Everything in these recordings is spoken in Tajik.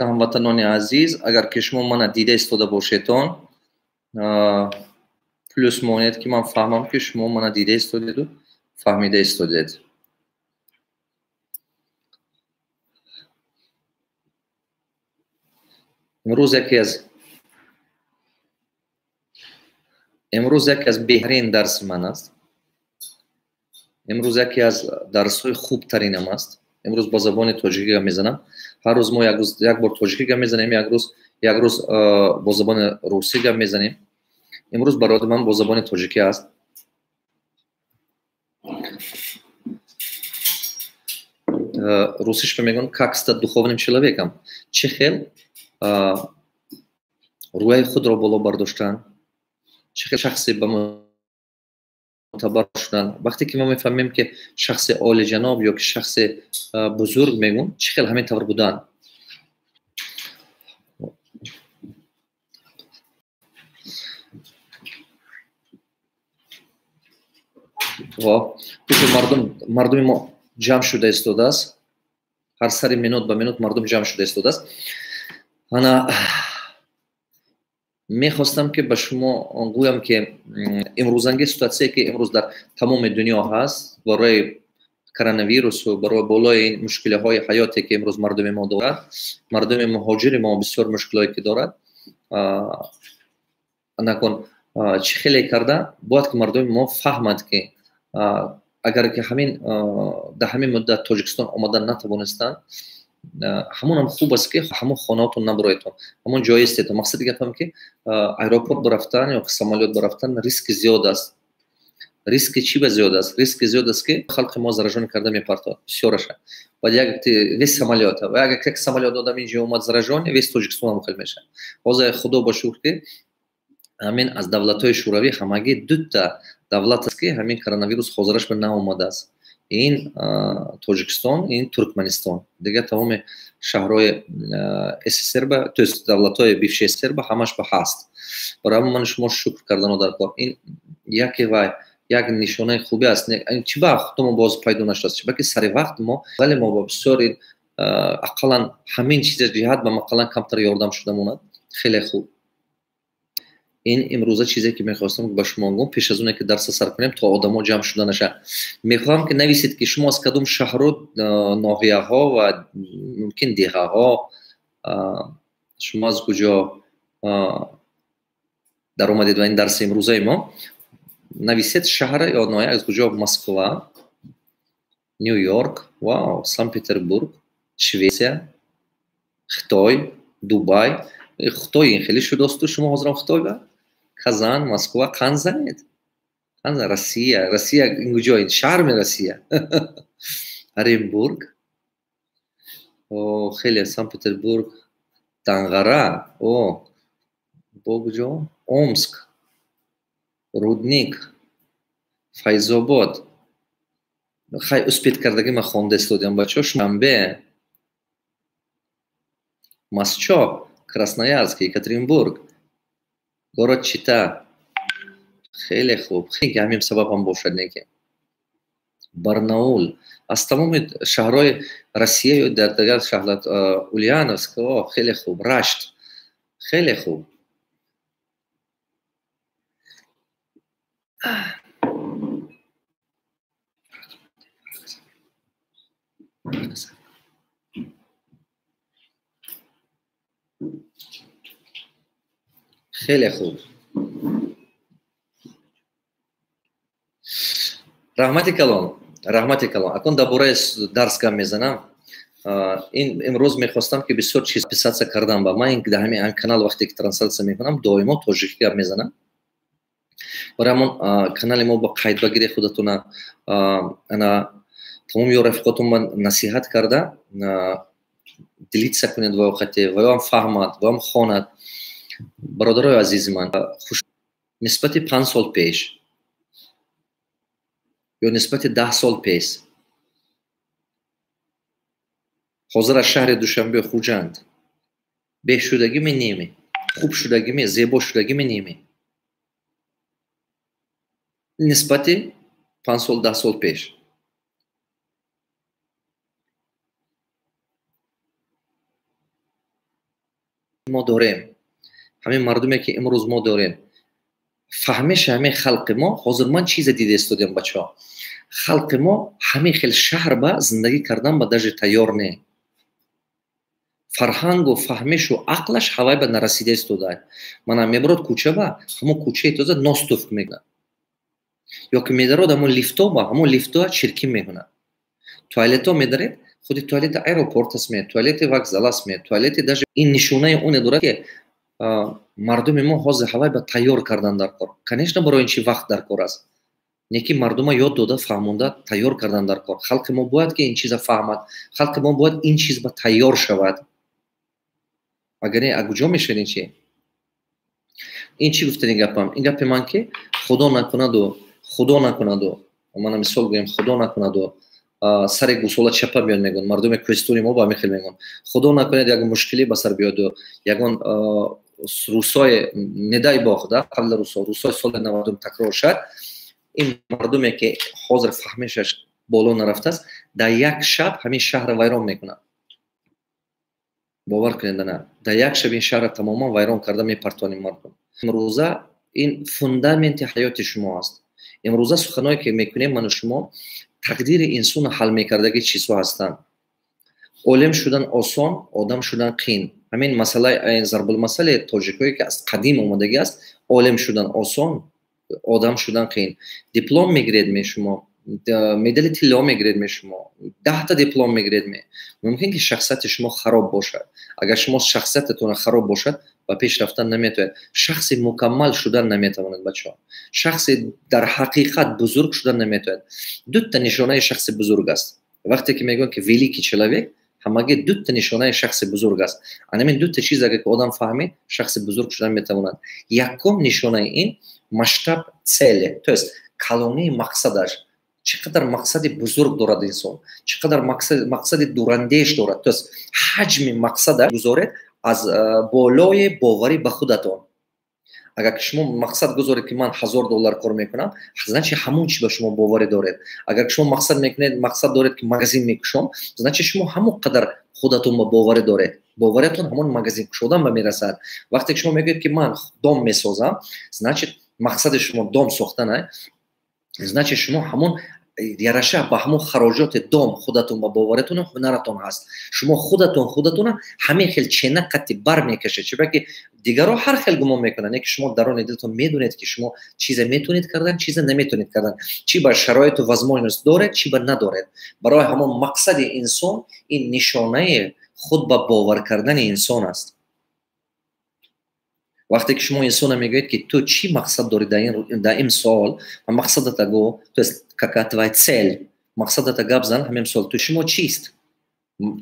Ҳамватанони азиз, агар ки шумо мана дида истода бошедон, плюс монед, ки ман фаҳмам, ки шумо мана дида истодеду фаҳмида истодед. Имрӯз яке аз беҳтарин дарси ман аст. Имрӯз яке аз дарсҳои хубтаринам аст. Имрӯз бо забони тоҷикӣ гап мезанам. Ҳар рӯз мо як бор тоҷикӣ гап мезанем, як рӯз бо забони русӣ гап мезанем. Имрӯз барои ман бо забони тоҷикӣ аст. Русишба мегӯянд, как стать духовным человеком, чӣ хел рӯяи худро боло бардоштан, чӣ хел шахсе ба мӯътабар шудан. Вақте ки мо мефаҳмем, ки шахси олиҷаноб ё ки шахси бузург мегӯм, чӣ хел ҳамин тавр будан. Мардуми мо ҷамъ шуда истодааст. Ҳар сари минут ба минут мардум ҷамъ шуда истодааст. Ана, мехостам, ки ба шумо гӯям, ки имрӯзанги ситуатсие, ки имрӯз дар тамоми дунё ҳаст, барои коронавирусу барои болои ин мушкилиҳои ҳаёте, ки имрӯз мардуми мо дорад, мардуми муҳоҷири мо бисёр мушкилое ки дорад, накун чӣ хеле карда бояд, ки мардуми мо фаҳмад, ки агар ки ҳамин дар ҳамин муддат Тоҷикистон омадан натавонистанд, ҳамонам хуб аст, ки ҳамон хонаотон набуроедтон, ҳамон ҷое истедтон. Мақсади гапам, ки аэропорт бирафтан ё самолёт бирафтан риски зиёд аст. Риски чӣ ба зиёд аст? Риски зиёд аст, ки халқи мо заражён карда мепартоад бисёраша. Баъд як весь самолёт, агар як самолёт одам инҷо омад заражён, весь Тоҷикистон ҳам хел мешавад. Ҳозир, худо ба шукр, ки ҳамин аз давлатҳои шӯравӣ ҳамагӣ дута давлат аст, ки ҳамин коронавирус ҳозираш ба наомадааст: ин Тоҷикистон, ин Туркманистон. Дигар тамоми шаҳрҳои СССР ба, то есть давлатҳои бывший СССР ба ҳамаш ба ҳаст. Барои ҳамон ман шумо шукр кардано дар кор. Ин яке вай як нишонаи хубе аст. Чӣ ба худамо боз пайдо нашудааст? Чӣ ба ки сари вақт мо, вале мо ба бисёр ин ақаллан ҳамин чиза ҷиҳат ба ақаллан камтар ёрдам шуда монад, хеле хуб. Ин имрӯза чизе, ки мехостам ба шумо гӯм, пеш аз оне ки дарса сар кунем, то одамо ҷамъ шуда наша. Мехоҳам, ки нависед, ки шумо аз кадом шаҳру ноҳияҳо ва мумкин деҳаҳо, шумо аз куҷо даромадед ва ин дарси имрӯзаи мо. Нависед шаҳра ё ноҳия аз куҷо: Москва, Ню Йорк, вау, Санкт Петербург, Швеция, Хитой, Дубай. Хитой ин хеле шудосту, шумо ҳозирам Хитой ба Казан, Москва, қанзанед, Россия. Россия ин куҷо? Ин шаҳрми Россия? Оренбург, хеле, Санкт Петербург, Данғара, о, бо куҷо, Омск, Рудник, Файзобод. Хай, успеть кардагӣ ман хонда истодиам, бачаҳо. Шанбе, Масчо, Красноярск, Екатеринбург, город Чита. Хеле хуб, ҳамин сабаб ҳам бошад, неки Барнаул, аз тамоми шаҳрҳои Россия ё дар дигар шаҳр, Ульяновск, хеле хуб, Рашт, хеле хуб. Хеле хуб, раҳмати калон, раҳмати калон. Акун дар бораи дарс гап мезанам. Ин имрӯз мехостам, ки бисёр чиз писаться кардам ба ман. Дар ҳамин канал вақте ки трансляция мекунам, доимо тоҷикӣ гап мезанам. Барои ҳамон канали мо ба қайд багире худатона, ана тамоми ё рафиқотон ба насиҳат карда делиться кунед воқати, ваёам фаҳмад, ваёам хонад. Бародарои азизи ман, нисбати 5 сол пеш ё нисбати 10 сол пеш ҳозир аз шаҳри Душанбе, Хуҷанд беҳ шудагиме, неме, хуб шудагиме, зебо шудагиме, неме, нисбати 5 сол, 10 сол пеш? мо дорем, ҳамин мардуме, ки имрӯз мо дорем, фаҳмиши ҳамин халқи мо. Ҳозир ман чизе дида истодем, бачаҳо: халқи мо ҳамин хел шаҳр ба зиндагӣ кардан ба даже тайёр не, фарҳангу фаҳмишу ақлаш ҳавай ба нарасида истода. Мана, мебарод кӯча ба, ҳамон кӯчаи тоза нос туф мекунад, ё ки медарод ҳамон лифто ба, ҳамон лифтоа чиркин мекунад. Туалето медаред, худи туалети аэропорт аст ме, туалети вокзал аст ме, туалети даже. Ин нишонаи оне дорад, ки мардуми мо ҳозир ҳавай ба тайёр кардан дар кор. Конечно, барои ин чи вақт дар кор аст, не ки мардума ёд дода, фаҳмонда, тайёр кардан дар кор. Халқи мо бояд ки ин чиза фаҳмад, халқи мо бояд ин чиз ба тайёр шавад. Агар не, куҷо мешавад ин чи? Ин чӣ гуфтани гапам? Ин гапи ман ки худо накунаду, худо накунаду, мана мисол гӯем, худо накунаду, сари гусола чапа биёд, мегӯн мардуми кӯҳистони мо ба ҳамин хел мегӯн, худо накунад, як мушкилӣ ба сар биёду, ягон русои, не дай бог да, қабла русо, русои соли 90-ум такрор шад, ин мардуме, ки ҳозир фаҳмишаш боло нарафтааст, дар як шаб ҳамин шаҳрро вайрон мекунад. Бовар кунед, на, дар як шаб ин шаҳрро тамоман вайрон карда мепартонем мардум. Имрӯза ин фундаменти ҳаёти шумо аст. Имрӯза суханое, ки мекунем ману шумо, тақдири инсонро ҳал мекардаги чизҳо ҳастанд. Олим шудан осон, одам шудан қиин. Ҳамин масъала зарбулмасали тоҷикое, ки аз қадим омадагӣ аст: олим шудан осон, одам шудан қиин. Диплом мегиред ме шумо, медали тилло мегиред ме шумо, 10-та диплом мегиред ме, мумкин ки шахсияти шумо хароб бошад. Агар шумо шахсиятатон хароб бошад, ба пеш рафтан наметавонед, шахси мукаммал шудан наметавонед, бачаҳо, шахси дар ҳақиқат бузург шудан наметавонед. Дута нишонаи шахси бузург аст. Вақте ки мегӯянд, ки великий человек, ҳамагӣ дута нишонаи шахси бузург аст. Анамин дута чиз агар ки одам фаҳмид, шахси бузург шудан метавонад. Якум нишонаи ин масштаб цели, то есть калонии мақсадаш, чӣ қадар мақсади бузург дорад инсон, чӣ қадар мақсади дурандеш дорад, то есть ҳаҷми мақсада гузоред аз болои боварӣ ба худатон. Агар ки шумо мақсад гузоред, ки ман 1000 доллар кор мекунам, значит, ҳамон чи ба шумо боварӣ доред. Агар шумо мақсад мекунед, мақсад доред, ки магазин мекушом, значит, шумо ҳамон қадар худатон ба боварӣ доред, бовариятон ҳамон магазин кушодан ба мерасад. Вақте ки шумо мегӯед, ки ман дом месозам, значит, мақсади шумо дом сохтана, значит, шумо ҳамон яраша ба ҳамон хароҷоти дом худатон ба боваритону ҳунаратон ҳаст. Шумо худатон худатона ҳамин хел чена қатти бар мекашед, чунки дигарро ҳар хел гумон мекунанд, не ки шумо дарони дилтон медонед, ки шумо чизе метавонед кардан, чизе наметавонед кардан, чӣ ба шароиту возможность доред, чӣ ба надоред. Барои ҳамон мақсади инсон ин нишонаи худ ба бовар кардани инсон аст. Вақте ки шумо инсона мегӯед, ки ту чӣ мақсад дорӣ дар имсол, мақсадата гӯ, то есть какая твоя цель, мақсадата гап зан, ҳамин сол ту шумо чист,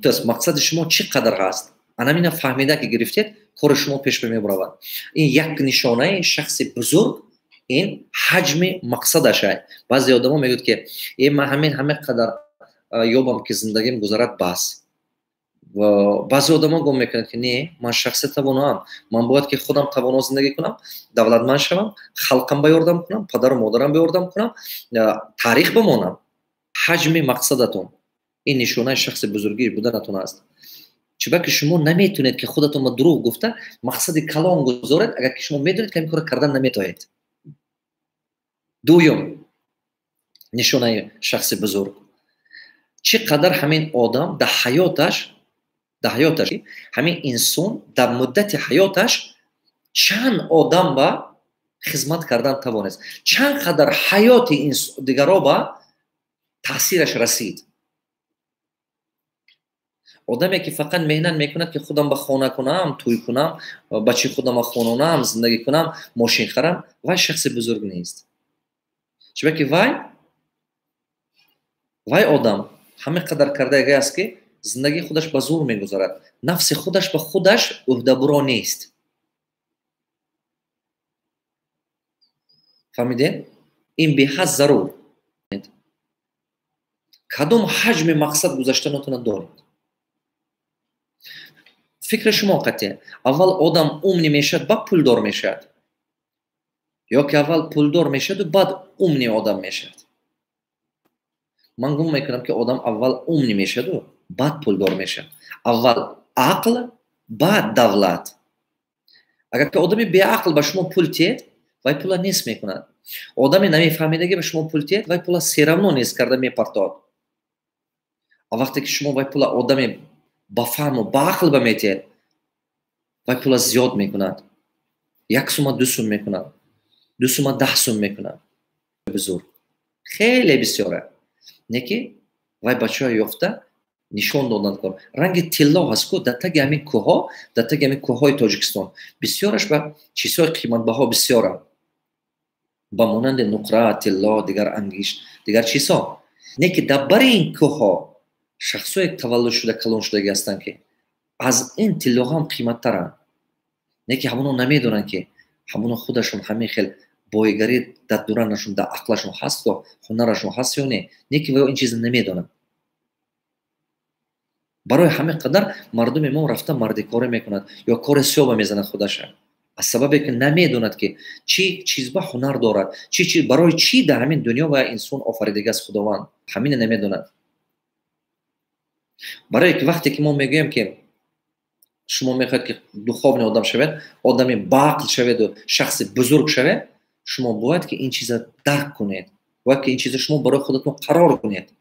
то есть мақсади шумо чӣ қадар ҳаст, анамина фаҳмида ки гирифтед, кори шумо пеш мебаравад. Ин як нишонаи шахси бузург, ин ҳаҷми мақсадашай. Баъзе одамо мегӯяд, ки е, ман ҳамин ҳама қадар ёбам, ки зиндагим гузарад, бас. Баъзе одамо гум мекунанд, ки не, ман шахси тавоноам, ман бояд ки худам тавоно зиндагӣ кунам, давлатманд шавам, халқам ба ёрдам кунам, падару модарам ба ёрдам кунам, таърих бимонам. Ҳаҷми мақсадатон ин нишонаи шахси бузургӣ буданатон аст, чунки шумо наметавонед, ки худатон ба дурӯғ гуфта мақсади калон гузоред, агар ки шумо медонед, ки ҳамин кора кардан наметавонед. Дуюм нишонаи шахси бузург: чӣ қадар ҳамин одам дар ҳаёташ, ҳамин инсон дар муддати ҳаёташ чанд одам ба хизмат кардан тавонист, чанд қадар ҳаёти дигаро ба таъсираш расид. Одаме, ки фақат меҳнат мекунад, ки худам ба хона кунам, тӯй кунам, бачи худама хононам, зиндагӣ кунам, мошин харам, вай шахси бузург нест, чунки вай одам ҳама қадар кардагӣ аст, ки зиндагии худаш ба зур мегузарад, нафси худаш ба худаш ӯҳдабуро нест. Фаҳмидед? Ин беҳад зарур. Кадом ҳаҷми мақсад гузаштанатона доред? Фикри шумо қатъе: аввал одам умный мешавад, баъд пулдор мешавад, ё ки аввал пулдор мешаваду баъд умный одам мешавад? Ман гумон мекунам, ки одам аввал умный мешаваду баъд пулдор мешавад. Аввал ақл, баъд давлат. Агар ки одами беақл ба шумо пул тиҳед, вай пула нест мекунад. Одами намефаҳмидаги ба шумо пул тиҳед, вай пула всё равно нест карда мепартоад. А вақте ки шумо вай пула одами ба фаҳму баақл ба метиҳед, вай пула зиёд мекунад. 1 сума 2 сум мекунад, 2 сума 10 сум мекунад. Бузург хеле бисёра. Не ки вай бачаҳо ёфта нишон доданд кор. Ранги тилло ҳаст ку, дар таги ҳамин кӯҳҳо, дар таги ҳамин кӯҳҳои Тоҷикистон бисёраш ба чизҳои қиматбаҳо бисёранд, ба монанди нуқра, тилло, дигар ангишт, дигар чизҳо. Не ки дар бари ин кӯҳҳо шахсое таваллуд шуда, калон шудагӣ ҳастанд, ки аз ин тиллоҳо ҳам қиматтаранд. Не ки ҳамоно намедонанд, ки ҳамоно худашон ҳамин хел боигарӣ дар дуранашон, дар ақлашон ҳаст ё ҳунарашон ҳаст ё не. Не ки ин чиза намедонанд. Барои ҳамин қадар мардуми мо рафта мардикорӣ мекунад ё кори сиёба мезанад худаша, аз сабабе ки намедонад, ки чӣ чиз ба ҳунар дорад, чи чи барои чӣ дар ҳамин дунё ва инсон офаридагӣ аст Худованд, ҳамина намедонад. Барое ки вақте ки мо мегӯем, ки шумо мехоҳед, ки духовный одам шавед, одами баақл шаведу шахси бузург шавед, шумо бояд ки ин чиза дарк кунед, бояд ки ин чиза шумо барои худатон қарор кунед.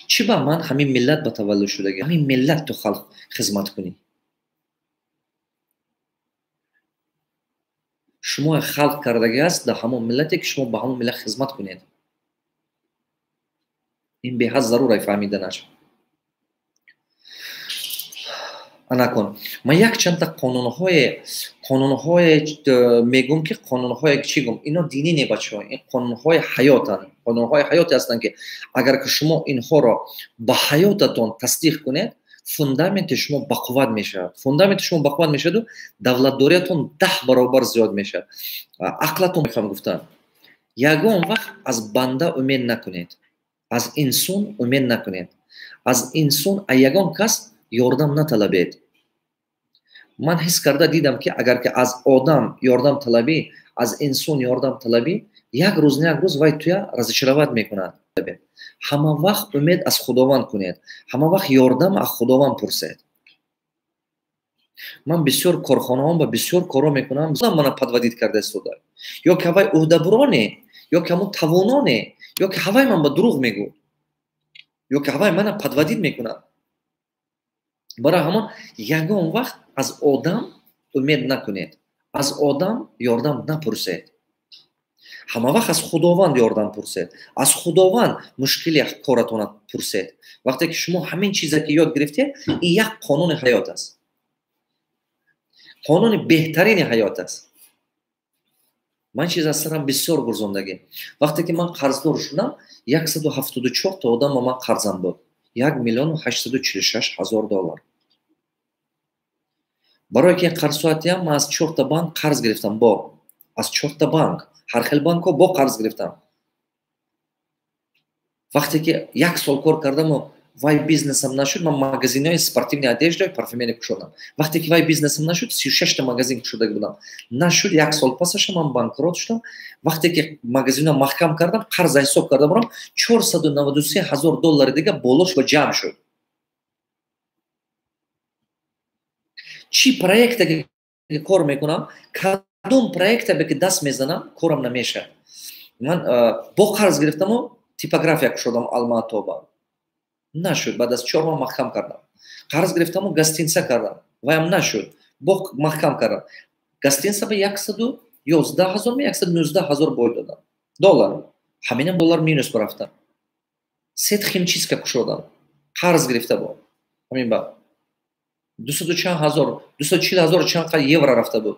Чӣ ба ман ҳамин миллат ба таваллуд шудагӣ, ҳамин миллат ту халқ хизмат кунӣ? Шумо халқ кардагӣ аст дар ҳамон миллате, ки шумо ба ҳамон миллат хизмат кунед. Ин беҳад зарур фаҳмиданаш. Анакун ман якчандта қонунҳое мегӯм, ки қонунҳое чӣ гум, ино динӣ не, бачаҳо, ин қонунҳои ҳаётанд. Қонунҳои ҳаёте ҳастанд, ки агар ки шумо инҳоро ба ҳаётатон тасдиқ кунед, фундаменти шумо бақувват мешавад. Фундаменти шумо бақувват мешаваду давлатдориятон 10 баробар зиёд мешавад. Ақлатон мехоҳам гуфтан, ягон вақт аз банда умед накунед, аз инсон умед накунед, аз инсон, аз ягон кас ёрдам наталабед. Ман ҳис карда дидам, ки агар ки аз одам ёрдам талабӣ, аз инсон ёрдам талабӣ, як рӯз на як рӯз вай туя разочаровать мекунад. Ҳама вақт умед аз Худованд кунед, ҳама вақт ёрдам аз Худованд пурсед. Ман бисёр корхонаҳом ба бисёр корҳо мекунам, мана подводить карда истода. Ё ки ҳавай уҳдабуроне, ё ки ҳамон тавононе, ё ки ҳавай ман ба дурӯғ мегӯ, ё ки ҳавай мана подводить мекунад. Барои ҳамон ягон вақт аз одам умед накунед, аз одам ёрдам напурсед. Ҳама вақт аз Худованд ёрдам пурсед, аз Худованд мушкили коратона пурсед. Вақте ки шумо ҳамин чизе ки ёд гирифтед, ин як қонуни ҳаёт аст, қонуни беҳтарини ҳаёт аст. Ман чиз аз сарам бисёр гурзондагӣ. Вақте ки ман қарздор шудам, 174 та одам ба ман қарзам буд, 1 846 000 доллар. Барои ки қарзсоатиам ман аз 4 та банк қарз гирифтам, бо аз 4 та банк, ҳар хел банкҳо бо қарз гирифтам. Вақте ки як сол кор кардаму вай бизнесам нашуд, ман магазинҳои спортивной одежда, парфюмерия кушодам. Вақте ки вай бизнесам нашуд, 36 та магазин кушодаги будам. Нашуд, як сол пасаша ман банкрот шудам. Вақте ки магазинҳо маҳкам кардам, қарза ҳисоб карда бурам, 493 000 доллари дига болош ба ҷамъ шуд. Чӣ проекте ки кор мекунам, кадом проекте ки даст мезанам, корам намешавад. Ман бо қарз гирифтаму типография кушодам Алматоба. Нашуд, баъд аз 4 моҳ маҳкам кардам. Қарз гирифтаму гостиница кардам, ваям нашуд, бо маҳкам кардам. Гостиница ба 111 000, 119 000 бой додам доллар. Ҳаминам доллар минус барафтам. Сет химчистка кушодам, қарз гирифта бо ҳамин ба 200 чанд ҳазор, 240 ҳазор чанд қа евро рафта буд.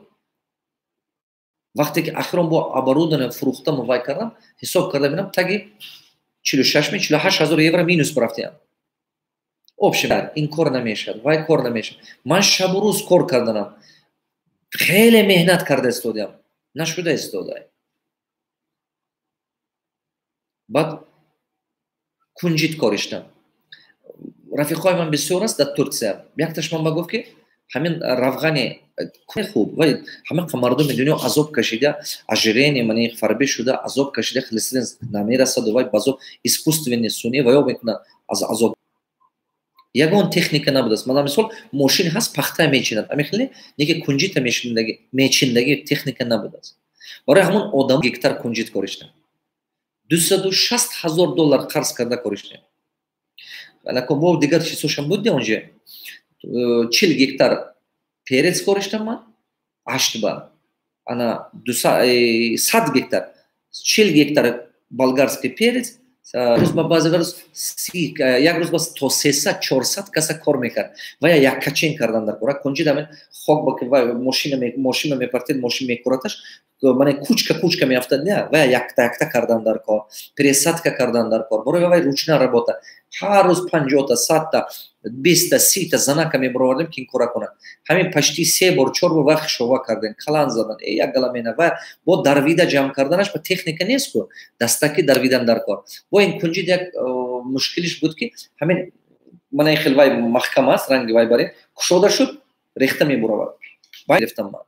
Вақте ки ахирон бо оборудование фурӯхтаму вай кардам, ҳисоб карда бинам, таги 46 48 ҳазор евро минус барафтиям. Общем, ин кор намешавад, вай кор намешавад. Ман шабу рӯз кор карданам, хеле меҳнат карда истодиам, нашуда истода. Баъд кунҷит кор иштам. Рафиқҳои ман бисёр аст дар Турсия. Якташ ман ба гуфт, ки ҳамин равғани хуб, вай ҳамин мардуми дунё азоб кашида, ожирение, мани фарбе шуда, азоб кашида, холестерин намерасаду вай базоб искусственный сунъӣ ваё мекунад аз азоб. Ягон техника набудааст. Мана мисол, мошин ҳаст, пахта мечинад. Ами хеле неки кунҷита мечиндаги техника набудааст. Барои ҳамон одам гектар кунҷит кориштам. 260 000 доллар қарз карда кориштем. Алако бо дигар чизошам буд онҷа. 40 гектар перец кориштам ман, 8 ба. Ана 100 гектар, 40 гектар болгарский перец, рӯз ба баъзе рӯз як рӯз бас то 300-400 каса кор мекард. Ва я яккачен кардан дар кора. Кунҷид ҳамин хок ба ки вай мошина мепартед, мошин мекураташ, мана кучка-кучка меафтад, не, ва якта-якта кардан дар кор, пересадка кардан дар кор. Барои вай ручная работа. Ҳар рӯз 50-та, 100-та, 20-та, 30-та занака мебаровардем ки ин кора кунад. Ҳамин почти 3 бор, 4 бор вай хишова кардем, калан задан, як галамена ва бо дарвида ҷамъ карданаш ба техника нест ку, дастаки дарвидан дар кор. Бо ин кунҷид як мушкилиш буд ки ҳамин мана ин хел вай маҳкам аст, ранги вай барин, кушода шуд, рехта мебуравад. Вай гирифтам ман.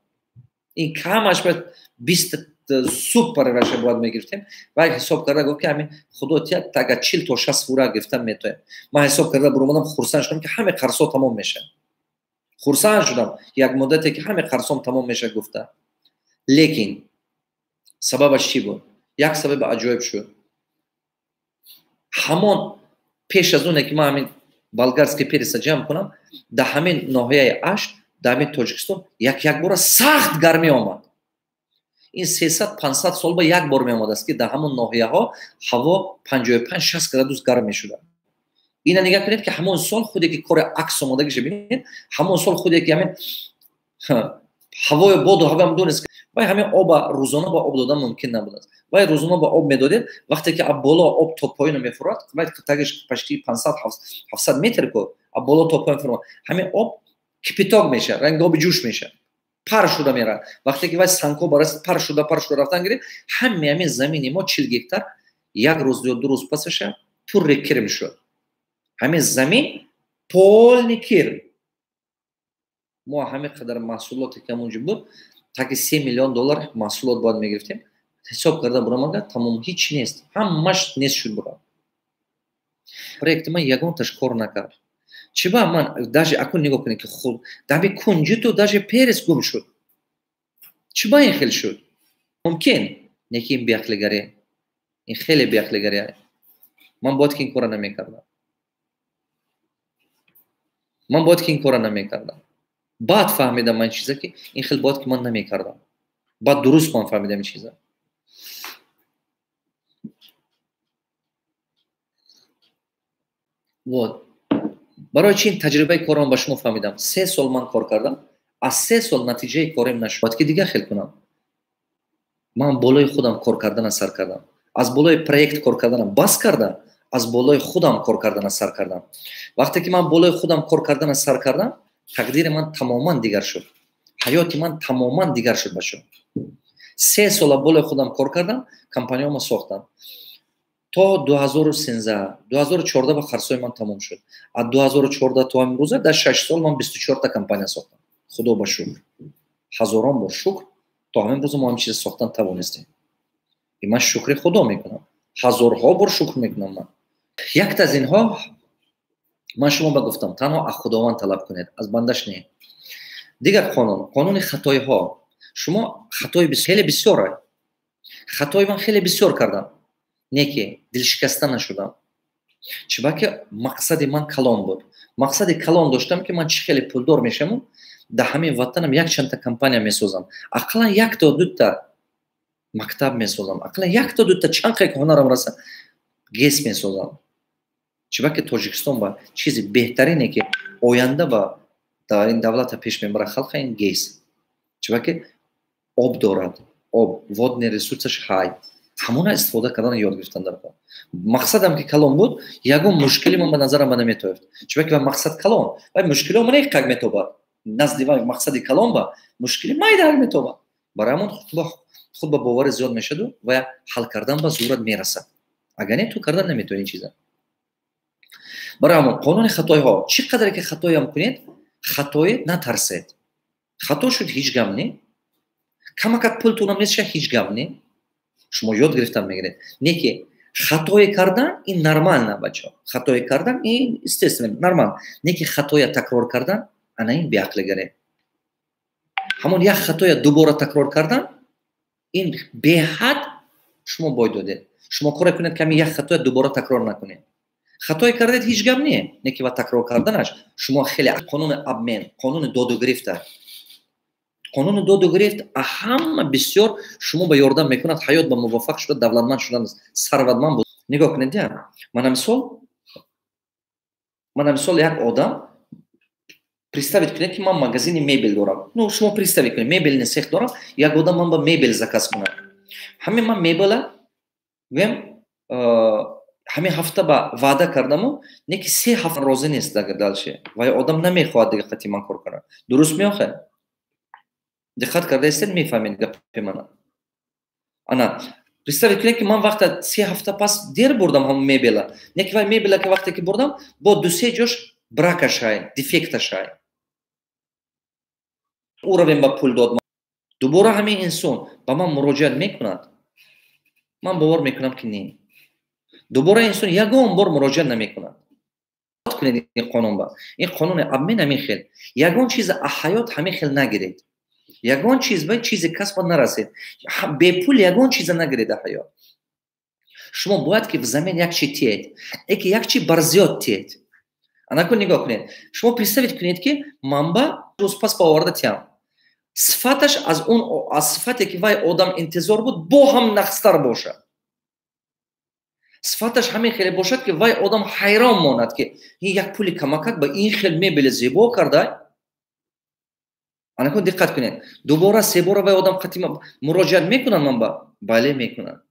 Ин камаш бояд 20 супер ваша бояд мегирифтем. Вай ҳисоб карда гуфт ки ҳамин худо тия тага 40 то 60 фура гирифтам метоем. Ман ҳисоб карда буромадам, хурсанд шудам ки ҳаме қарзҳо тамом мешавад. Хурсанд шудам як муддате ки ҳаме қарзҳом тамом мешавад гуфта. Лекин сабабаш чӣ буд? Як сабаби аҷоиб шуд. Ҳамон пеш аз оне ки ман ҳамин болгарский переса ҷамъ кунам, дар ҳамин ноҳияи Ашт, дар ҳамин Тоҷикистон як бора сахт гармӣ омад. Ин 300-500 сол ба як бор меомадааст ки дар ҳамон ноҳияҳо ҳаво 55-60 градус гарм мешуда. Ина нигоҳ кунед ки ҳамон сол худе ки кори акс омадагиша бинед, ҳамон сол худе ки ҳамин ҳавои боду ҳавам дунист, вай ҳамин оба рӯзона ба об додан мумкин набудааст. Вай рӯзона ба об медодед, вақте ки аб боло об то поёна мефурад, вай тагиш почти 500-700 метр ку, аб боло то поён фурад. Ҳамин об кипяток мешавад, ранги оби ҷӯш мешавад. Пар шуда меравад. Вақте ки вай сангҳо барас пар шуда рафтан гирифт, ҳамаи ҳамин замини мо 40 гектар як рӯз ё ду рӯз пасаша пурре кирм шуд. Ҳамин замин полный кирм. Мо ҳамин қадар маҳсулоте ки ҳамонҷо буд, таки 3 миллион доллар маҳсулот бояд мегирифтем. Ҳисоб карда бурамага тамом ҳеч нест. Ҳамаш нест шуд бурам. Проекти ман ягонташ кор накард. Чиба ман даже акун нигоҳ кунед ки худ даби кунҷиту даже перес гум шуд. Чиба ин хел шуд? Мумкин не ки ин беақлигарӣ. Ин хеле беақлигарӣ. Ман бояд ки ин кора намекардам. Ман бояд ки ин кора намекардам. Баъд фаҳмидам ман чиза ки ин хел бояд ки ман намекардам. Баъд дуруст ман фаҳмидам ин чиза. Вот. Барои чи ин таҷрибаи корам ба шумо фаҳмидам? 3 сол ман кор кардам, аз 3 сол натиҷаи корим нашуд. Бояд ки дигар хел кунам. Ман болои худам кор кардана сар кардам. Аз болои проект кор карданам бас кардам, аз болои худам кор кардана сар кардам. Вақте ки ман болои худам кор кардана сар кардам, тақдири ман тамоман дигар шуд. Ҳаёти ман тамоман дигар шуд ба шуд. 3 сола болои худам кор кардам, компаниямо сохтам. То 2013, 2014 ба қарзҳои ман тамом шуд. Аз 2014 то имрӯза дар 6 сол ман 24 та компания сохтам. Худо ба шукр. Ҳазорон бор шукр, то ҳамин рӯза мо ҳамин чиза сохтан тавонистем. И ман шукри Худо мекунам. Ҳазорҳо бор шукр мекунам ман. Якта аз инҳо ман шумо ба гуфтам, танҳо аз Худованд талаб кунед, аз бандаш не. Дигар қонун, қонуни хатоиҳо. Шумо хатои хеле бисёр. Хатои ман хеле бисёр кардам. Не ки дилшикаста нашудам. Чибаки мақсади ман калон буд. Мақсади калон доштам ки ман чӣ хеле пулдор мешавам, дар ҳамин ватанам якчандта компания месозам. Ақаллан якто дута мактаб месозам. Ақаллан якто дута чанд қай ки ҳунарам раса ГЭС месозам. Чибаки Тоҷикистон ба чизи беҳтарине ки оянда ба дар ин давлата пеш мебарад халқа ин ГЭС. Чибаки об дорад, об, водный ресурсаш ҳай. Ҳамона истифода кардан ёд гирифтан дар кор. Мақсадам ки калон буд, ягон мушкили ман ба назарам ба наметофт. Чунки ва мақсад калон, вай мушкило ман як метобад. Назди вай мақсади калон ба мушкили майда ҳал метобад. Барои ҳамон худ ба бовари зиёд мешаду ва ҳал кардан ба зурат мерасад. Агар не, ту кардан наметавонӣ ин чиза. Барои ҳамон қонуни хатоиҳо, чӣ қадаре ки хатоиам кунед, хатои натарсед. Хато шуд ҳеҷ гам не. Камакак пултунам нест, ҳеҷ гам не. Шумо ёд гирифтан мегиред. Не ки Хатое кардан ин нормально, бачаҳо. Хатое кардан ин естественно, нормал. Не ки хатоя такрор кардан, ана ин беақлигарӣ. Ҳамон як хатоя дубора такрор кардан, ин беҳад шумо бой додед. Шумо коре кунед, ки ҳамин як хатоя дубора такрор накунед. Хатое кардед, ҳеҷ гап не, не ки ва такрор карданаш шумо хеле. Қонуни обмен, қонуни доду гирифта. Қонуни доду гирифт ҳама бисёр шумо ба ёрдам мекунад ҳаёт ба муваффақ шуда, давлатманд шудан, сарватманд буд. Нигоҳ кунед, я мана мисол, як одам, представить кунед, ки ман магазини мебел дорам. Ну, шумо представить кунед, мебельный цех дорам. Як одам ман ба мебел заказ кунад. Ҳамин ман мебела гӯям, ҳамин ҳафта ба ваъда кардаму, не ки 3 ҳафта розӣ нест. Дальше вай одам намехоҳад дига қати ман кор кунад. Дуруст меохед? Диққат карда истед, мефаҳмед гапи мана. Ана представить кунед, ки ман вақта 3 ҳафта пас дер бурдам ҳамон мебела, не ки вай мебела, ки вақте ки бурдам, бо ду-се ҷош бракашай, дефекташай, уровень ба пул дод. Дубора ҳамин инсон ба ман муроҷиат мекунад? Ман бовар мекунам, ки не, дубора инсон ягон бор муроҷиат намекунад. Кунед ин қонун ба ин қонуни обмен ҳамин хел. Ягон чиза ҳаёт ҳамин хел нагиред, ягон чиз ба чизи касба нарасед, бепул ягон чиза нагиред. Ҳаёт шумо бояд ки взамен як чи тиед, эки як чи барзиёд тиед. Анакун нигоҳ кунед, шумо представить кунед, ки манба рӯз пас ба оварда тиям, сифаташ аз он, аз сифате ки вай одам интизор буд, бо ҳам нақстар бошад. Сифаташ ҳамин хеле бошад, ки вай одам ҳайрон монад, ки ин як пули камакак ба ин хел мебели зебо карда. Анакун диққат кунед, дубора, себора вай одам қати муроҷиат мекунад ман ба? Бале, мекунад.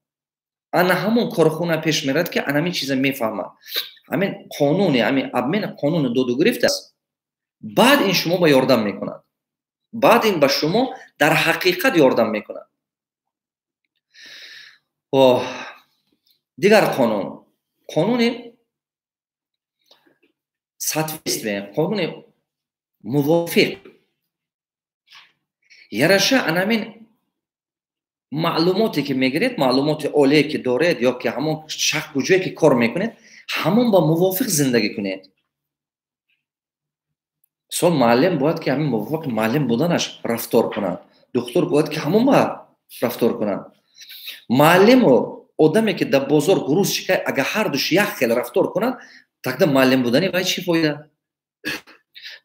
Ана ҳамон корхона пеш мерад, ки ана ҳамин чиза мефаҳмад. Ҳамин қонуни ҳамин обмен, қонуни доду гирифт аст. Баъд ин шумо ба ёрдам мекунад, баъд ин ба шумо дар ҳақиқат ёрдам мекунад. Дигар қонун, қонуни соответствие, қонуни мувофиқ яраша. Анамин маълумоте ки мегиред, маълумоти олие ки доред, ё ки ҳамон шахс куҷое ки кор мекунед, ҳамон ба мувофиқ зиндагӣ кунед. Мисол, муаллим бояд ки ҳамин мувофиқи муаллим буданаш рафтор кунад, духтур бояд ки ҳамон ба рафтор кунад. Муаллиму одаме ки дар бозор грузчика, агар ҳардуш як хел рафтор кунад, тогда муаллим будани вай чӣ фоида?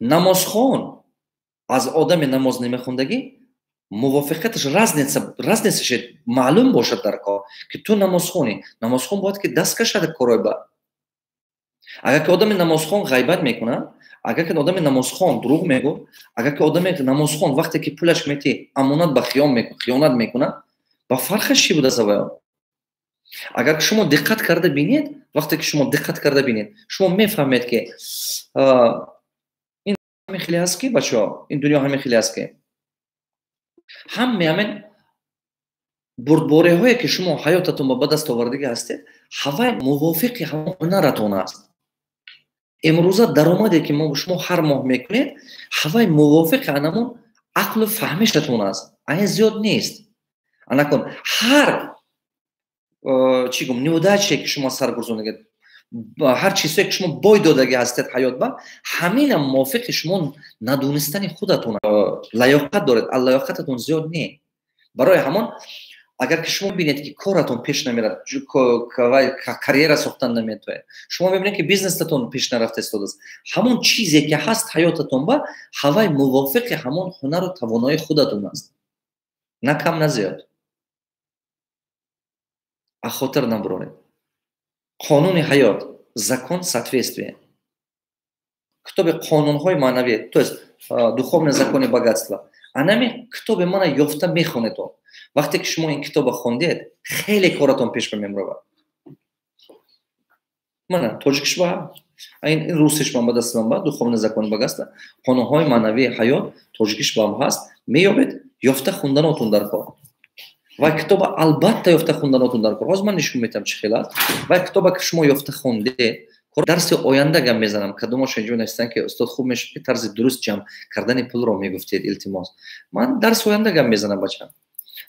Намозхон аз одами намоз намехондагӣ мувофиқаташ разницаш маълум бошад дар кор, ки ту намозхонӣ. Намозхон бояд ки даст кашад корой ба. Агар ки одами намозхон ғайбат мекунад, агар ки одами намозхон дурӯғ мегӯ, агар ки одами намозхон вақте ки пулаш метӣ, амонат ба хиёнат мекунад, ба фарқаш чӣ будааст аваё? Агар ки шумо диққат карда бинед, вақте ки шумо диққат карда бинед, шумо мефаҳмед, ки ин ҳамин хеле ҳаст, ки, бачаҳо, ин дунё ҳамин хеле ҳаст, ки ҳаме ҳамин бурдбориҳое ки шумо ҳаётатон ба даст овардагӣ ҳастед, ҳавай мувофиқи ҳамон ҳунаратон аст. Имрӯза даромаде ки шумо ҳар моҳ мекунед, ҳавай мувофиқи анамон ақлу фаҳмишатон аст, айн зиёд нест. Анакун ҳар чӣ гум, неудачае ки шумо сар гурзондагед, ҳар чизое ки шумо бой додагӣ ҳастед ҳаёт ба, ҳаминам мувофиқи шумо надонистани худатон лаёқат доред, а лаёқататон зиёд не. Барои ҳамон, агар ки шумо бинед, ки коратон пеш намерад, карьера сохтан наметавонед, шумо мебинед, ки бизнесатон пеш нарафта истодааст, ҳамон чизе ки ҳаст ҳаётатон ба, ҳавай мувофиқи ҳамон ҳунару тавоноии худатон аст, на кам, на зиёд. А хотир набуроред, қонуни ҳаёт, закон соответствия. Китоби қонунҳои маънавӣ, то есть духовные законы богатства, анами китоби мана ёфта мехонедон. Вақте ки шумо ин китоба хондед, хеле коратон пеш мемравад. Мана тоҷикишба, ин русишбам ба дастам ба, духовные законы богатства, қонунҳои маънавии ҳаёт, тоҷикишбам ҳаст, меёбед, ёфта хунданотун дар кор. Вай китоба албатта ёфта хунданотун дар кор. Ҳозир ман нишон метиҳам, чӣ хел аст. Вай китоба ки шумо ёфта хондед, дарси оянда гап мезанам. Кадомоша инҷо навистанд, ки устод, хуб мешуд, ки тарзи дуруст ҷамъ кардани пулро мегуфтед, илтимос. Ман дарси оянда гап мезанам, бача.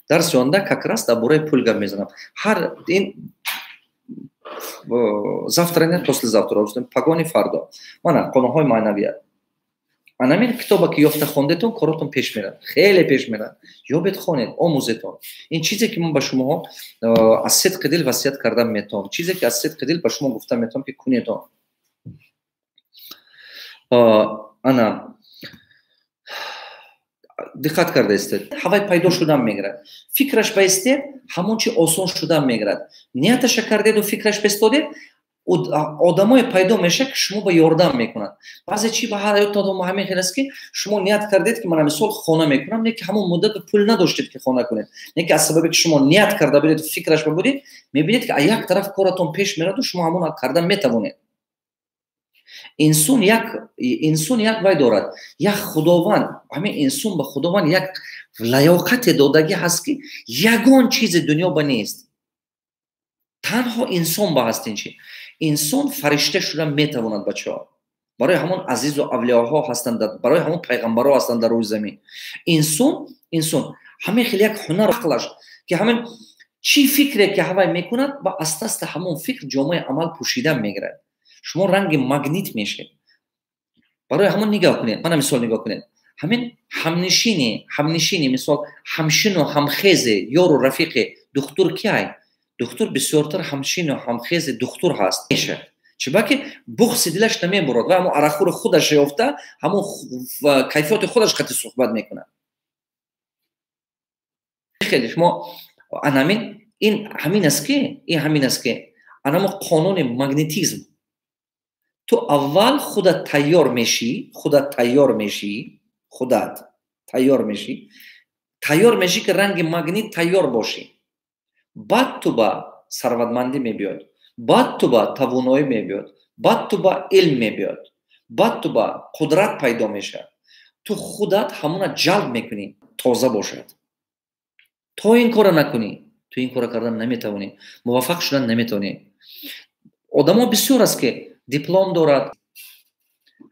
Дарси оянда как раз дар бораи пул гап мезанам. Ҳар ин Завтра не, послезавтра, пагони фардо. Мана қонунҳои маънавият. Анамин китоба ки ёфта хондетон, коротон пеш мерад, хеле пеш мерад. Ёбед, хонед, омӯзетон. Ин чизе ки ман ба шумоҳо аз сидқи дил васият кардан метавонам, чизе ки аз сидқи дил ба шумо гуфта метавонам, ки кунетон. Ана, диққат карда истед, ҳавай пайдо шудан мегирад. Фикраш ба истед, ҳамон чи осон шудан мегирад. Нияташа кардеду фикраш бистодед, одамое пайдо мешавад, ки шумо ба ёрдам мекунад. Баъзе чи ба ҳаётатон ҳамин хел аст, ки шумо ният кардед, ки мана, мисол, хона мекунам, не ки ҳамон муддат пул надоштед, ки хона кунед, не ки аз сабабе ки шумо ният карда будед, фикраш будед, мебинед, ки аз як тараф коратон пеш мераду шумо ҳамон карда метавонед. Инсон як вай дорад, як Худованд ҳамин инсон ба Худованд як лаёқате додагӣ ҳаст, ки ягон чизи дунё ба нест, танҳо инсон ба ҳаст. Ин чи инсон фаришта шуда метавонад, бачаҳо. Барои ҳамон азизу авлиёҳо ҳастанд, барои ҳамон пайғамбарҳо ҳастанд дар рӯи замин. Инсон ҳамин хел як ҳунар, ақлаш, ки ҳамин чӣ фикре ки ҳавай мекунад, ба аста аста ҳамон фикр ҷомаи амал пӯшидан мегирад. Шумо ранги магнит мешед. Барои ҳамон нигоҳ кунед, мана, мисол, нигоҳ кунед, ҳамин ҳамнишини, мисол, ҳамшину ҳамхезе, ёру рафиқи духтур киай? Духтур бисёртар ҳамшину ҳамхези духтур ҳаст мешавад. Чунки буғзи дилаш намебурад ва ҳамон арақхӯри худаш ёфта, ҳамон кайфияти худаш қати суҳбат мекунад. Хеле шумо анамин, ин ҳамин аст ки, ин ҳамин аст ки анамо қонуни магнетизм. Ту аввал худат тайёр мешӣ, худат тайёр мешӣ, худат тайёр мешӣ, тайёр мешӣ, ки ранги магнит тайёр бошӣ. Баъд ту ба сарватмандӣ мебиёд, баъд ту ба тавоноӣ мебиёд, баъд ту ба илм мебиёд, баъд ту ба қудрат пайдо мешавад. Ту худат ҳамона ҷалб мекунӣ. Тоза бошад. То ин кора накунӣ, ту ин кора кардан наметавонӣ, муваффақ шудан наметавонӣ. Одамо бисёр аст, ки диплом дорад.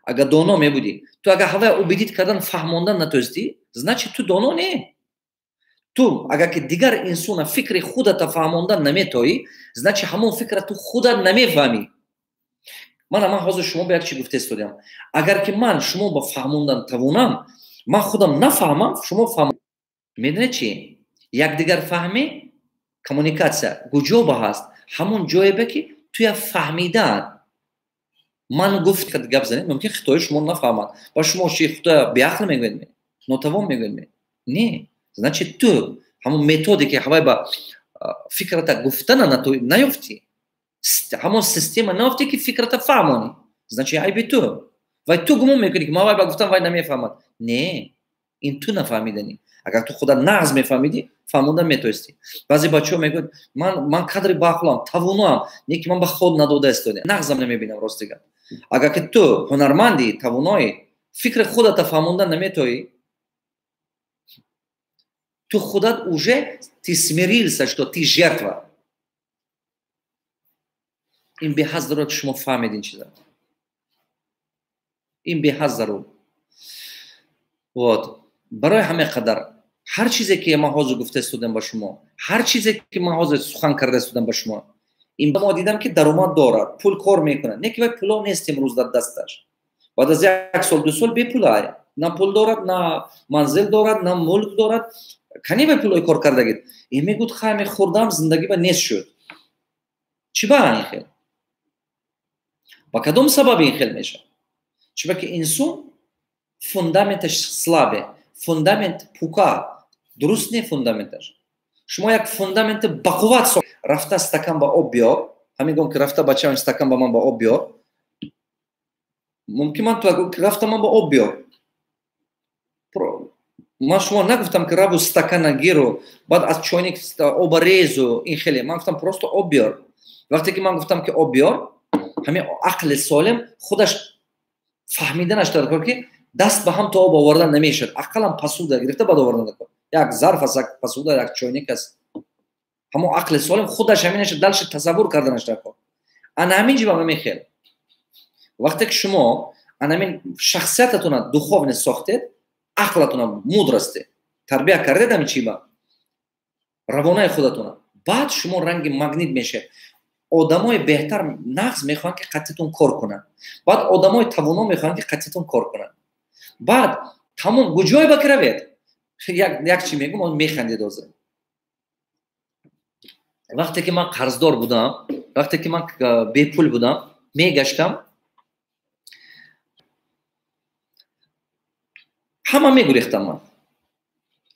Агар доно мебудӣ, ту агар ҳавая убедить кардан, фаҳмондан натонистӣ, значит, ту доно не. Ту агар ки дигар инсона фикри худата фаҳмондан наметоӣ, значит, ҳамон фикра ту худат намефаҳмӣ. Мана, ман ҳозир шумо ба як чи гуфта истодиам. Агар ки ман шумо ба фаҳмондан тавонам, ман худам нафаҳмам, шумо фаҳм. Медонед чи? Якдигарфаҳмӣ, коммуникация куҷо ба ҳаст? Ҳамон ҷое ба ки туя фаҳмидан. Ман гуфт, гап занед, мумкин хитои шумо нафаҳмад. Ба шумо чи, худоя беақл мегӯед ме, нотавон мегӯед ме? Не, значит, ту ҳамон методики ҳавай ба фикрата гуфтана наёфтӣ, ҳамон система наёфтӣ, ки фикрата фаҳмонӣ. Значит, айби ту. Вай ту гумон мекунӣ, ки ман вай ба гуфтам, вай намефаҳмад. Не, ин ту нафаҳмиданӣ. Агар ту худа нағз мефаҳмидӣ, фаҳмондан метавонистӣ. Баъзе бачаҳо мегӯяд: Ман кадри баақлам, тавоноам, не ки ман ба ход надода истодем, нағзам намебинам». Рости гап, агар ки ту ҳунармандӣ, тавоноӣ, фикри худата фаҳмондан наметоӣ, ту худат уже ты смирился, что ты жертва. Ин беҳад зарур, ки шумо фаҳмед ин чиза. Ин беҳад зарур. Вот барои ҳамин қадар ҳар чизе ки ман ҳозир гуфта истодам ба шумо, ҳар чизе ки ман ҳозир сухан карда истодам ба шумо, ин мо дидам, ки даромад дорад, пул кор мекунад, не ки вай пуло нест имрӯз дар дасташ. Баъд аз як сол, 2 сол бепулай, на пул дорад, на манзил дорад, на мулк дорад. Кани вай пулои кор кардагид? Ин мегӯд: «Хай, мехӯрдам, зиндагӣ ба нест шуд». Чӣ ба ин хел, ба кадом сабаб ин хел мешавад? Чунки ки инсон фундаменташ слабый, фундамент пука, дуруст не фундаменташ. Шумо як фундаменти бақувват рафта стакан ба об биёр, ҳамин гом ки рафта бачаам стакан ба ман ба об биёр. Мумкин ман ту рафта ман ба об биёр, ман шумо нагуфтам, ки раву стакана гиру, баъд аз чойник оба резу. Ин хеле ман гуфтам: «Просто об биёр». Вақте ки ман гуфтам, ки об биёр, ҳамин ақли солим худаш фаҳмиданаш дар ки даст ба ҳам то об овардан намешавад, ақаллан посуда гирифта баъд овардан даркор. Як зарф аст, як посуда, як чойник аст. Ҳамон ақли солим худаш ҳаминаша дальше тасаввур карданаш даркор. Ана ҳамин ҷиба мехел, вақте ки шумо ана ҳамин шахсиятатона духовный сохтед, ақлатона мудрости тарбия кардед, ҳамин чиба равонаи худатона, баъд шумо ранги магнит мешавед. Одамои беҳтар нағз мехоҳанд, ки қатитон кор кунанд. Баъд одамои тавоно мехоҳанд, ки қатитон кор кунанд. Баъд тамом куҷое ба ки равед? Як чи мегӯм, он механдед ҳозир. Вақте ки ман қарздор будам, вақте ки ман бепул будам, мегаштам, ҳама мегурехтам ман.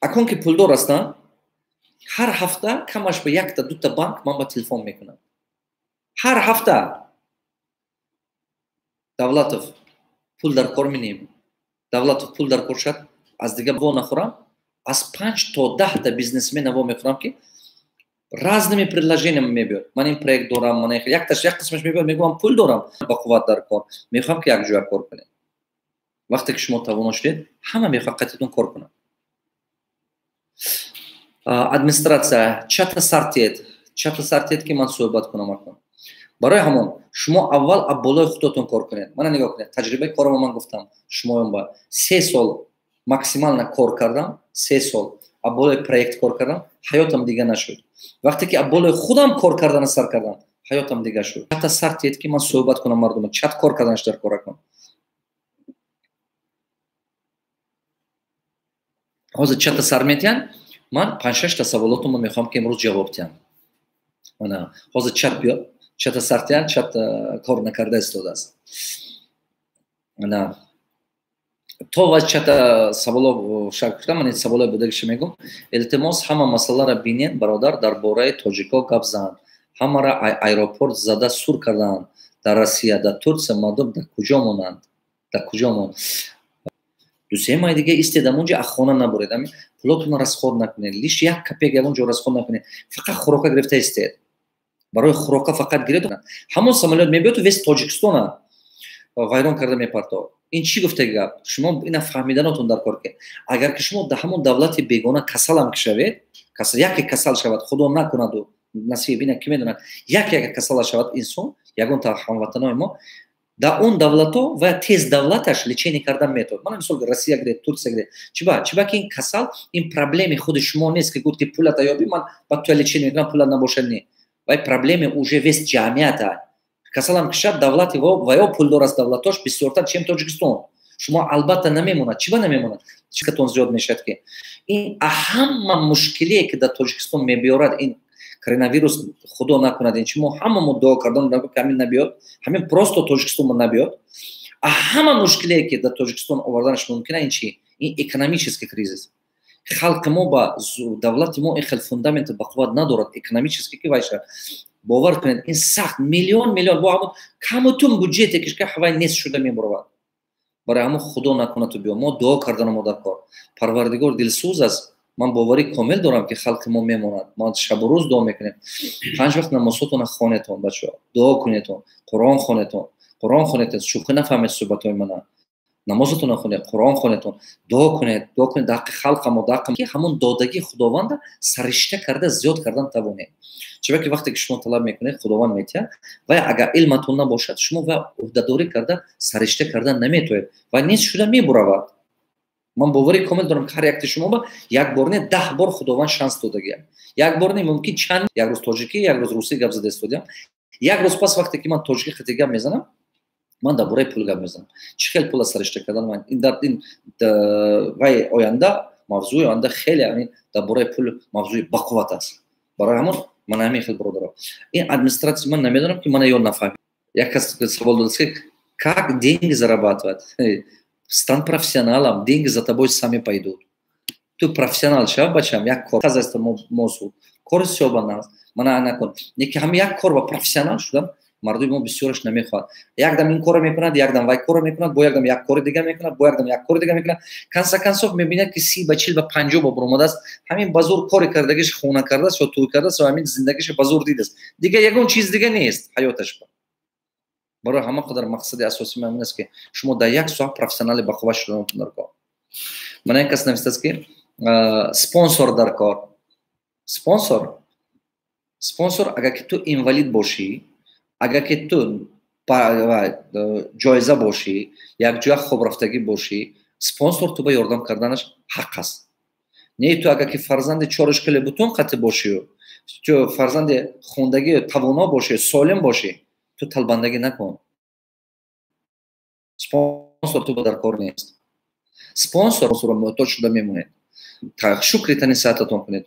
Акун ки пулдор ҳастам, ҳар ҳафта камаш ба якта дута банк ман ба телефон мекунам. Ҳар ҳафта Давлатов пул дар кор минем. Давлатов пул дар кор шад, аз дига во нахӯрам, аз 5 то 10 та бизнесмена во мехӯрам, ки разными предложениями мебиёд. Ман ин проект дорам, ман якташ як қисмаш мебиёд, мегӯям пул дорам, ба қувват дар кор. Мехоҳам, ки якҷоя кор кунем. Вақте ки шумо тавоно шудед, ҳама мехоҳад қатитон кор кунад. Администрация чата сартед, чата сартед, ки ман суҳбат кунам акун. Барои ҳамон шумо аввал аб болои худотон кор кунед. Мана нигоҳ кунед, таҷрибаи корама ман гуфтам, шумоён ба 3 сол максимально кор кардам, 3 сол аб болои проект кор кардам, ҳаётам дига нашуд. Вақте ки аб болои худам кор кардана сар кардам, ҳаётам дига шуд. Чата сартед, ки ман суҳбат кунам мардума, чат кор карданаш дар кор акун. Ҳозир чата сар метиҳанд, ман 5-6 та саволотумро мехоҳам, ки имрӯз ҷавоб диҳам. Мана ҳозир чат биёд, чата сартиян, чат кор накарда истодааст. Мана то ва чата саволо шарҳ кардам, ман ин саволои будагиша мегӯм. Илтимос, ҳама масъаларо бинен, бародар, дар бораи тоҷико гап зан. Ҳамаро аэропорт зада сур карданд. Дар Россия, дар Турсия мардум дар куҷо монанд? Дар куҷо монанд? Ду-се моҳи дига истед амонҷа, аз хона набуред. Ами пулотонро расход накунед. Лиш як копек ягон ҷо расход накунед. Фақат хӯрока гирифта истед. Барои хӯрока фақат гиред. Ҳамон самолёт мебиёд, весь Тоҷикистона вайрон карда мепартод. Ин чӣ гуфтаги гап? Шумо ина фаҳмиданотон дар кор, ки агар ки шумо дар ҳамон давлати бегона касалам ки шавед, яке касал шавад, худо накунаду насиб, ина ки медонад, яке агар касала шавад инсон, ягон та ҳамватанои мо, дар он давлато ва тез давлаташ лечение кардан метавонад. Мана мисол Россия гиред, Турсия гиред. Чиба? Чиба ки ин касал, ин проблеми худи шумо нест, ки гуфт ки пулата ёби, ман ба туя лечение мекунам, пула набошад, не. Вай проблеми уже весь ҷамъията. Касалам кишад, давлати ва ё пулдор аст давлатош бисёртар, чем Тоҷикистон. Шумо албатта намемонад. Чиба намемонад? Чикатон зиёд мешавад, ки ин ҳама мушкилие, ки дар Тоҷикистон мебиёрад, ин коронавирус, худо накунад, ин чи мо ҳама мо дуо кардан, ки ҳамин набиёд, ҳамин просто Тоҷикистон набиёд. Ҳама мушкилие, ки дар Тоҷикистон оварданаш мумкин, ин чи? Ин экономический кризис. Халқи мо ба давлати мо ин хел фундаменти бақувват надорад экономически, ки вайша. Бовар кунед, ин сахт миллион миллион бо ҳамон камутун бюджете ки ҳавай нест шуда мебуравад. Барои ҳамон худо накунад ту биё. Мо дуо кардану мо дар кор. Парвардигор дилсӯз аст. Ман боварӣ комил дорам, ки халқи мо мемонад. Мо шабу рӯз дуо мекунем. 5 вақт намозотонро хонетон, бачаҳо. Дуо кунетон, Қуръон хонетон. Қуръон хонетон, шӯхӣ нафаҳмед суҳбатҳои мана. Намозотонро хонед, Қуръон хонетон, дуо кунед, дуо кунед дар ҳаққи халқа мо, дар ҳаққи ҳамон додагии Худованда саришта карда зиёд кардан тавонед. Чаро ки вақте ки шумо талаб мекунед, Худованд метиҳад, ва агар илматон набошад, шумо ва уҳдадорӣ карда саришта карда наметавонед ва нест шуда мебуравад. Ман боварӣ комил дорам, ки ҳар якти шумо ба як бор не, 10 бор Худованд шанс додагиам. Як бор не, мумкин чанд, як рӯз тоҷикӣ, як рӯз русӣ гап зада истодиам. Як рӯз пас вақте ки ман тоҷикӣ хати гап мезанам, ман дар бораи пул гап мезанам. Чӣ хел пула саришта кардан ман ин дар ин вай оянда, мавзӯи оянда хеле ҳамин дар бораи пул мавзӯи бақувват аст. Барои ҳамон ман ҳамин хел бародаро. Ин администратсия ман намедонам, ки мана ё нафаҳмид. Як кас савол додааст, ки как деньги зарабатывать? Стань профессионалом, деньги за тобой сами пойдут. Ту профессионал шав, бачам, як кор хазаста мосу. Кори сёба нас. Мана накун. Неки ҳам як кор ба профессионал шудам, мардуми мо бисёраш намехоҳад. Якдам ин корро мекунад, якдам вай корро мекунад, бо якдам як кори дига мекунад, бо якдам як кори дига мекунад. Конца концов мебинад, ки 30 ба 40 ба 50 ба баромадааст. Ҳамин ба зур кори кардагиш хона кардааст ё тӯй кардааст ва ҳамин зиндагиша ба зур дидааст. Дига ягон чиз дига нест ҳаёташ. Барои ҳама қадар мақсади асосии ман ин аст, ки шумо дар як соҳа профессионали бақувват шуданатон дар кор. Мана ин кас навиштааст, ки спонсор дар кор. Спонсор? Спонсор, агар ки ту инвалид бошӣ, агар ки ту ҷоиза бошӣ, якҷоя хобрафтагӣ бошӣ, спонсор ту ба ёрдам карданаш ҳақ аст. Не ту агар ки фарзанди чорушкали бутун қатӣ бошию, Фарзанди хондагӣ, тавоно бошӣ, солим бошӣ, ту талбандагӣ накун. Спонсор ту дар кор нест. Спонсор муҳтоҷ шуда мемонед. Шукри тани сеҳататон кунед.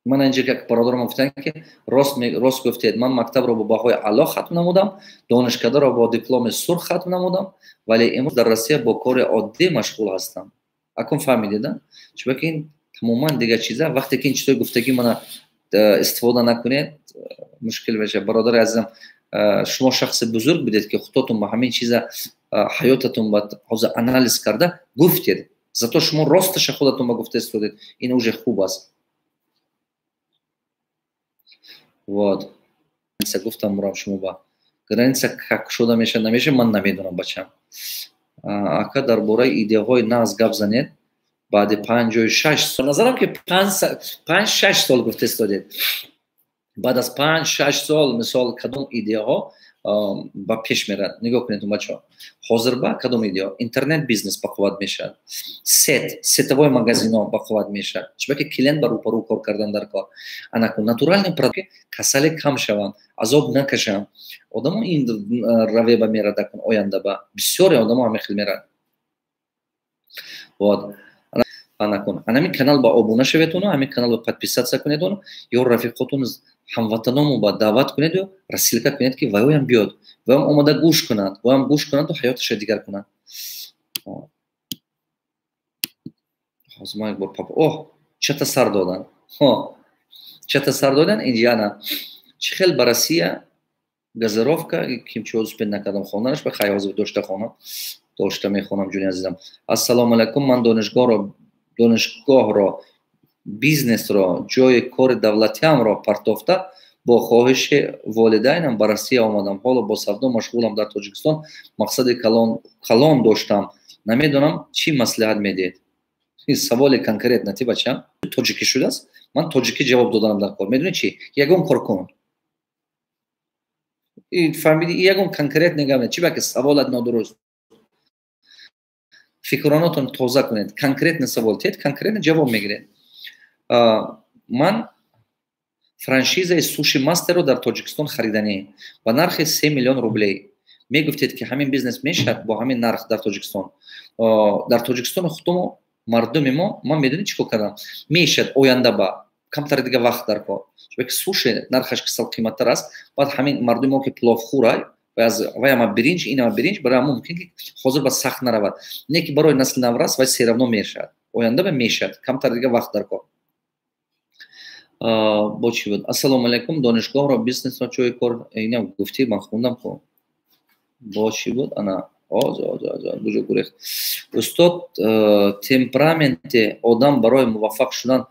Ман инҷа як бародарам гуфтанд, ки рост гуфтед, ман мактабро бо баҳои аъло хатм намудам, донишкадаро бо дипломи сурх хатм намудам, вале имрӯз дар Россия бо кори оддӣ машғул ҳастам. Акун фаҳмидед, чунки ин тамоман дигар чиза. Вақте ки ин чизои гуфтагӣ мана истифода накунед, мушкил мешавад. Бародари азизам, шумо шахси бузург будед, ки худотон ба ҳамин чиза ҳаётатон ба ҳозир анализ карда гуфтед. Зато шумо росташа худатон ба гуфта истодед, ин уже хуб аст. Вот. Гуфтам, мурам, шумо ба граница как шуда мешавад, намешавад, ман намедонам, бачам. Ака, дар бораи идеяҳои нағз гап занед. Баъди 56 сол, назарам ки 5-6 сол гуфта истодед. Баъд аз 5-6 сол, мисол, кадом идеяҳо ба пеш мерад? Нигоҳ кунед, бачаҳо, ҳозир ба кадом идея? Интернет бизнес бақувват мешавад, сетевой магазино бақувват мешавад, чунки клиент ба рӯпарӯ кор кардан дар кор. Анакун натуральный продукт, касале кам шаванд, азоб накашанд одамо, ин равеба мерад. Акун оянда ба бисёре одамо ҳамин хел мерад. Вот анакун анамин канал ба обуна шаветуну, ҳамин канал ба подписаться кунедуну, ё рафиқотун, ҳамватаному ба даъват кунеду, рассылка кунед, ки ваёям биёд, ваём омада гӯш кунад, ваём гӯш кунаду ҳаёташа дигар кунад. Ҳозир ман як бор оҳ, чата сар додан, чата сар додан. Инҷа чӣ хел ба Россия газировка кимчи успеть накардам хонданаш ба хай, ҳозир дошта хонам, дошта мехонам. Ҷуни азизам, ассалому алайкум. Ман донишгоҳро, бизнесро, ҷои кори давлатиамро партофта, бо хоҳиши волидайнам ба Россия омадам. Ҳоло бо савдо машғулам дар Тоҷикистон. Мақсади калон доштам, намедонам, чӣ маслиҳат медиҳед. Саволи конкретно ти, бачам, тоҷикӣ шудааст, ман тоҷикӣ ҷавоб доданам дар кор. Медонӣ чӣ? Ягон кор кун. Фаҳмидӣ? Ягон конкретно гап, чӣ ба ки саволат нодуруст. Фикронотон тоза кунед. Конкретно савол тиҳед, конкретно ҷавоб мегиред. Ман франшизаи Суши Мастерро дар Тоҷикистон хариданӣ ба нархи 3 миллион рублей. Мегуфтед, ки ҳамин бизнес мешавад бо ҳамин нарх дар Тоҷикистон? Дар Тоҷикистони худомо мардуми мо, ман медонӣ чӣ кор кардам, мешавад, оянда ба камтари дига вақт дар кор, чунки суши нархаш ки сал қиматтар аст. Баъд ҳамин мардуми мо ки пловхӯрай, вай ама биринҷ, инама биринҷ, барои ҳамон мумкин ки ҳозир ба сахт наравад. Не ки барои насли наврас вай всё равно мешавад, оянда ба мешавад, камтар дига вақт дар кор. Бо чӣ буд? Ассалому алайкум. Донишгоҳро, бизнесро, ҷои кор, ина гуфтӣ, ман хондам ко. Бо чӣ буд? Ана буҷо гурехт. Устод, темпераменти одам барои муваффақ шудан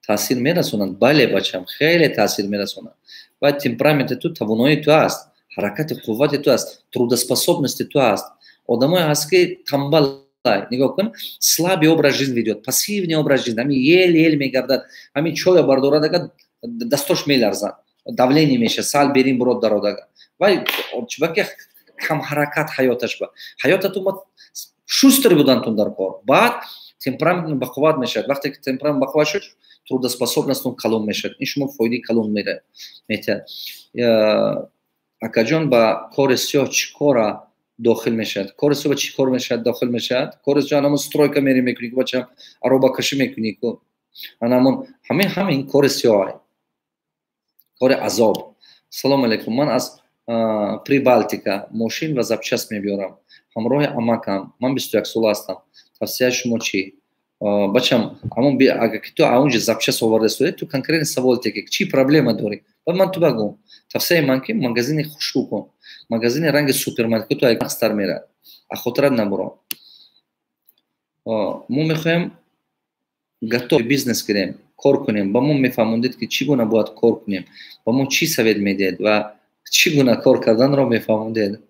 таъсир мерасонад? Бале, бачам, хеле таъсир мерасонад. Баъд темпераменти ту тавоноии ту аст, ҳаракати қуввати ту аст, трудоспособности ту аст. Одамое ҳаст, ки тамбал. Нигоҳ кун, слабый образ жизни ведет, пассивный образ жизни, ҳамин ел ел мегардад, ҳамин чоя бардорад, агар дастош меларзад, давление меша, сал берин бурод дародага. Вай чубаки кам ҳаракат ҳаёташ ба ҳаётатун шустрый будантун дар кор. Баъд темперамент бақувват мешавад. Вақте ки темперамент бақувват шуд, трудоспособностун калон мешавад, ин шумо фоидаи калон метиҳад. Акаҷон, ба кори сиёҳ чӣ кора дохил мешавад? Кори сиёҳ ба чӣ кор мешавад, дохил мешавад? Кори сиёҳ анамон стройка мери мекунӣ, бачам, аробакашӣ мекунӣ ку, анамон ҳамин кори сиёҳ, кори азоб. Салому алайкум. Ман аз Прибалтика мошин ва запчасть мебиёрам ҳамроҳи амакам. Ман 21 сола ҳастам. Тавсияи шумо чӣ? Бачам, ҳамон агар ки ту аунҷа запчасть оварда истоди, ту конкретно савол теки, чӣ проблема дорӣ, баъд ман ту багӯм. Тавсияи ман ки магазини хушрӯ кун, магазини ранги супермаркет, ту астар мерад, а хотират набуро. Мо мехоҳем готов бизнес кунем, кор кунем. Ба мо мефаҳмондед, ки чӣ гуна бояд кор кунем? Ба мо чӣ совет медиҳед ва чӣ гуна кор карданро мефаҳмондед?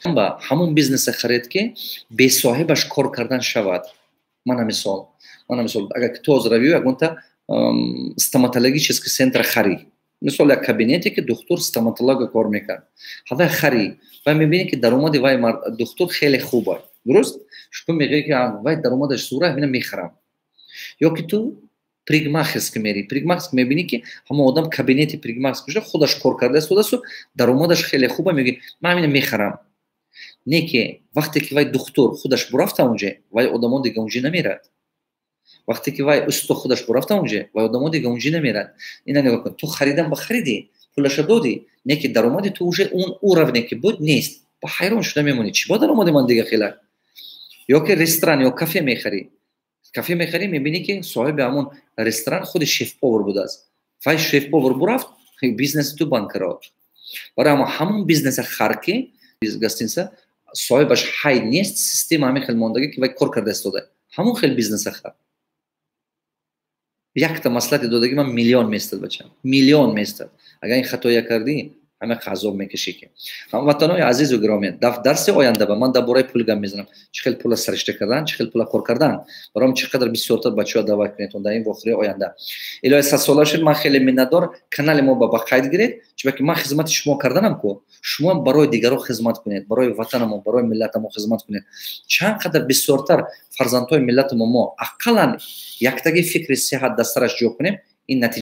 Ба ҳамон бизнесе харед, ки бесоҳибаш кор кардан шавад. Мана мисол, агар ки ту ҳозир равию ягонта стоматологический центр харӣ, мисол, як кабинете, ки духтур стоматолога кор мекард, ҳавай харӣ, вай мебинӣ, ки даромади вай духтур хеле хуба. Дуруст, шумо мегӯед, ки вай даромадаш зура, ҳамина мехарам. Ё ки ту парикмахерский мери, парикмахерский мебинӣ, ки ҳамон одам кабинети парикмахерский шуда, худаш кор карда истодасту, даромадаш хеле хуба, мегӯӣ: «Ман ҳамина мехарам». Не ки вақте ки вай духтур худаш бурафта унҷа, вай одамо дига унҷа намерад. Вақте ки вай усто худаш бурафта унҷа, вай одамо дига унҷа намерад. Ина нигоҳ кун: ту харидан ба харидӣ, пулаша додӣ, не ки даромади ту уже он уровне, ки буд, нест. Ба ҳайрон шуда мемонӣ: чӣ ба даромади ман дига хела? Ё ки ресторан ё кафе мехарӣ. Кафе мехарӣ, мебинӣ, ки соҳиби ҳамон ресторан худи шеф-повар будааст. Вай шеф-повар бурафт, бизнеси ту банкрот. Барои ҳамон бизнеса хар, ки гостиница соҳибаш ҳай нест, система ҳамин хел мондагӣ, ки вай кор карда истода. Ҳамон хел бизнеса хар. Якта маслиҳати додагӣ ман миллион местад, бачам, миллион местад. Агар ин хатоя кардӣ, ҳама азоб мекашӣ. Ки ҳамватанои азизу гиромӣ, дарси оянда ба ман дар бораи пул гап мезанам, чӣ хел пула саришта кардан, чӣ хел пула кор кардан. Баром чӣ қадар бисёртар бачаҳо даъват кунед дар ин вохӯрии оянда. Илоҳи садсола шуд. Ман хеле миннатдор. Канали мо ба қайд гиред, чунки ман хизмати шумо карданам ку, шумо барои дигарон хизмат кунед, барои ватанамо, барои миллатамо хизмат кунед. Чанд қадар бисёртар фарзандҳои миллатамо мо ақаллан яктаги фикри сеҳат дар сараш ҷо кунем, ин натиҷа.